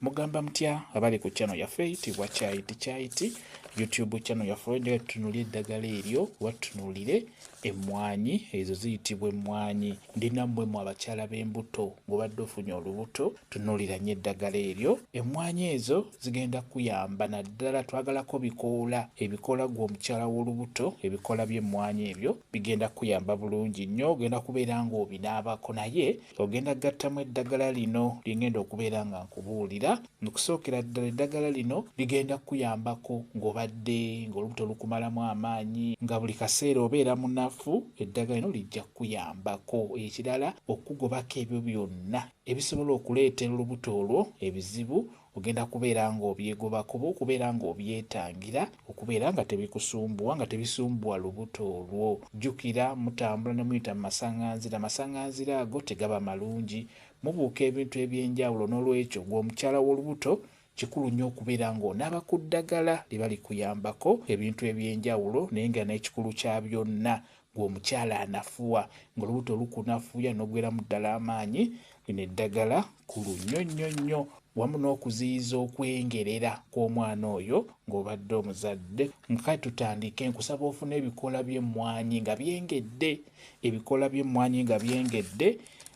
Mugamba mutya abali ku channel yaffe eyitibwa Kyayiti Kyayiti YouTube channel yaffe? Njagala tutunuulire eddagala eryo oba tutunuulire emmwanyi ezo ziyitibwa emmwanyi. Ndi nammwe mu abakyala b'embuto, ng'obadde ofunye olubuto, tunuulira nnyo eddagala eryo. Emmwanyi ezo zigenda kuyamba naddala twagalako bikoola, ebikoola ggwe omukyala w'olubuto, ebikoola by'emmwanyi ebyo bigenda kuyamba bulungi nnyo, ogenda kubeera ng'obinaabako naye ogenda gattamu eddagala lino lye ngenda okubeera nga nkubuulira. Okusookera ddala eddagala lino ligenda kukuyambako ng'obadde ng'olubuto lukumalamu amaanyi, nga buli kaseera obeera munafu, eddagala lino lijja kukuyambako. Ekirala okukugobako ebyo byonna ebisobola okuleetera olubuto olwo ebizibu, ogenda kubeera ng'obyegobako oba okubeera ng'obyetangira okubeera nga tebikusumbuwa, nga tebisumbuwa lubuto olwo. Jjukira mutambula ne muyita mu masaŋŋanzira, amasaŋŋanzira ago tegaba malungi, mubuuka ebintu eby'enjawulo. N'olwekyo gwe omukyala w'olubuto kikulu nnyo okubeera ng'onaaba ku ddagala liba likuyambako ebintu eby'enjawulo, naye nga n'ekikulu kya byonna gwe omukyala anafuwa, ng'olubuto lukunafuya n'oggweramu ddala amaanyi, lino eddagala kkulu nnyo nnyo nnyo, wamu n'okuziyiza okwengerera kw'omwana oyo ng'obadde omuzadde. Kale tutandike, nkusaba ofune ebikoola by'emmwanyi nga byengedde, ebikoola by'emmwanyi nga byengedde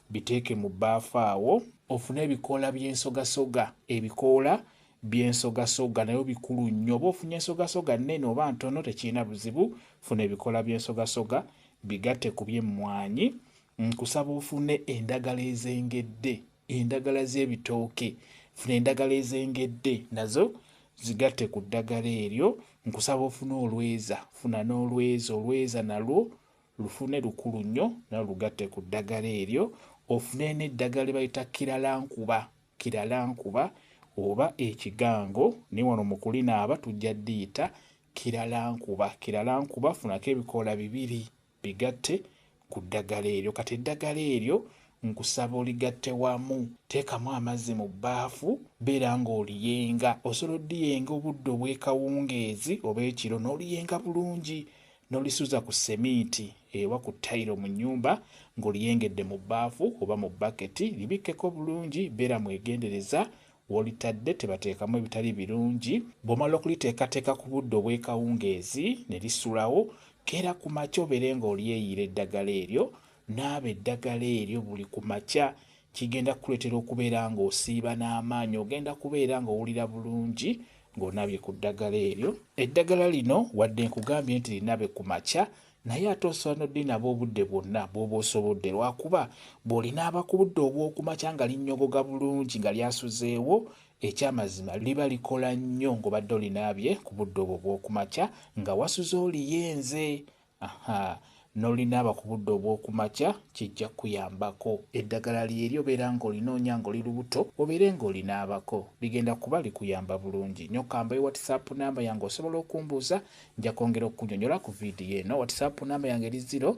biteeke mu bbaafu awo. Ofune ebikoola by'ensogasoga, ebikoola by'ensogasoga nayo bikulu nnyo, oba ofunye ensogasoga nnene oba ntono tekirina buzibu, funa ebikoola by'ensogasoga bigatte ku by'emmwanyi. Nkusaba ofune endagala ezengedde, endagala z'ebitooke, funa endagala ezengedde nazo zigatte ku ddagala eryo. Nkusaba ofune olweza, funa n'olweza, olweza nalwo lufune lukulu nnyo, nalwo lugatte ku ddagala eryo. Ofune n'eddagala lye bayita kiralankuba, kiralankuba oba ekigango, naye wano mu kulinaaba tujja ddiyita kiralankuba. Kiralankuba funako ebikoola bibiri bigatte ku ddagala eryo. Kati eddagala eryo nkusaba oligatte wamu, teekamu amazzi mu bbaafu, beera ng'oliyenga. Osobola oddiyenga obudde obw'ekawungeezi oba ekiro, n'oliyenga bulungi n'olisuza ku seminti ewa ku tayiro mu nnyumba ng'oliyengedde mu bbaafu oba mu baketi, libikkeko bulungi, beera mwegendereza w'olitadde tebateekamu ebitali birungi. Bw'omala okuliteekateeka ku budde obw'ekawungeezi ne lisulawo, keera ku makya obeere ng'olyeyiira eddagala eryo, naaba eddagala eryo buli ku makya, kigenda kukuleetera okubeera ng'osiiba n'amaanyi, ogenda kubeera ng'owulira bulungi ng'onaabye ku ddagala eryo. Eddagala lino wadde nkugambye nti linabe ku makya, naye ate osobola n'oddinaaba obudde bwonna bw'oba osobodde, lwakuba bw'olinaaba ku budde obw'okumakya nga linnyogoga bulungi nga lyasuzeewo, ekyamazima liba likola nnyo ng'obadde olinaabye ku budde obwo obw'okumakya nga wasuze oliyenze. Aha, n'olinaaba ku budde obw'okumakya kijja kukuyambako. Eddagala lyeryo obeera ng'olinoonya ng'oli lubuto, obeere ng'olinaabako, ligenda kuba likuyamba bulungi nnyo. Kambayo WhatsApp namba yange osobola okumbuuza, nja kwongera okukunnyonnyola ku vidiyo eno. WhatsApp namba yange eri 0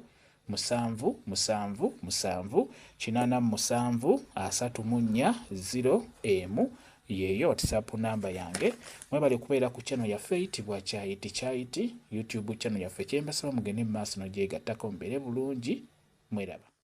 7 7 7 87 34 0 1, yeeyo WhatsApp namba yange. Mwebale kubeera ku channel yaffe eyitibwa Kyayiti Kyayiti YouTube channel yaffe. Kyembasaba mugende mu maaso n'ogyegattako, mubeere bulungi, mweraba.